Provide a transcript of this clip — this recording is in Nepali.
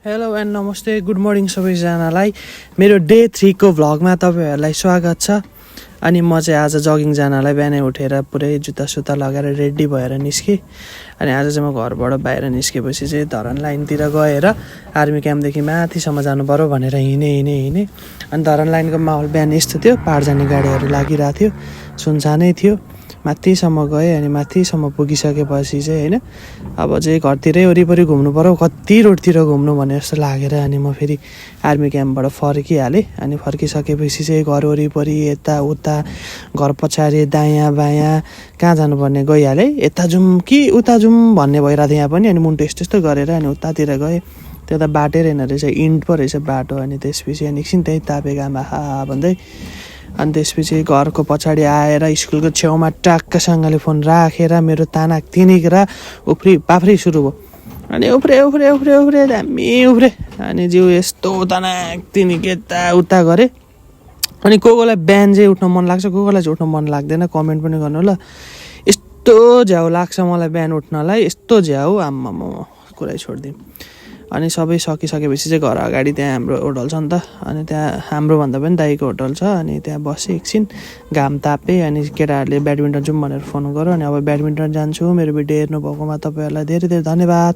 हेलो एन्ड नमस्ते गुड मर्निङ सबैजनालाई मेरो डे 3 को भ्लगमा तपाईहरुलाई स्वागत छ। अनि म चाहिँ आज जगिङ जानलाई बिहानै उठेर पुरै जुत्ता सुत्ता लगाएर रेडी भएर निस्के। अनि आज चाहिँ म घरबाट बाहिर निस्केपछि चाहिँ धरान लाइनतिर गएर आर्मी क्याम्पदेखि माथिसम्म जानु पर्यो भनेर हिँडे। अनि धरान लाइनको माहौल बिहान यस्तो थियो, पार जाने गाडीहरू लागिरहेको थियो, सुनसानै थियो। माथिसम्म गएँ अनि माथिसम्म पुगिसकेपछि चाहिँ हैन अब चाहिँ घरतिरै वरिपरि घुम्नु पर्यो, कति रोडतिर घुम्नु भने जस्तो लागेर अनि म फेरि आर्मी क्याम्पबाट फर्किहालेँ। अनि फर्किसकेपछि चाहिँ घर वरिपरि यताउता घर पछाडि दायाँ बायाँ कहाँ जानुपर्ने गइहालेँ। यता जाउँ कि उता जाउँ भन्ने भइरहेको थियो यहाँ पनि। अनि मुन्टो यस्तो गरेर अनि उतातिर गएँ। त्यता बाटै रहेन रहेछ, इन्ड पो रहेछ बाटो। अनि त्यसपछि अनि एकछिन त्यहीँ तापेको आमा भन्दै अनि त्यसपछि घरको पछाडि आएर स्कुलको छेउमा ट्याक्कसँगले फोन राखेर मेरो तानाक तिनिकेर उफ्री पाफ्री सुरु भयो। अनि उफ्रे दामी उफ्रे अनि जिउ यस्तो तानाक तिनिक यताउता गरेँ। अनि कोलाई बिहान चाहिँ उठ्न मन लाग्छ, कोलाई चाहिँ उठ्न मन लाग्दैन, कमेन्ट पनि गर्नु ल। यस्तो झ्याउ लाग्छ मलाई बिहान उठ्नलाई, यस्तो झ्याउ आम्मामा कुरै छोडिदिउँ। अनि सबै सकिसकेपछि चाहिँ घर अगाडि त्यहाँ हाम्रो होटल छ नि त, अनि त्यहाँ हाम्रो भन्दा पनि दाइको होटल छ। अनि त्यहाँ बसेँ एकछिन, घाम तापेँ। अनि केटाहरूले ब्याडमिन्टन जाउँ भनेर फोन गर्यो। अनि अब ब्याडमिन्टन जान्छु। मेरो भिडियो हेर्नु भएकोमा तपाईँहरूलाई धेरै धेरै धन्यवाद।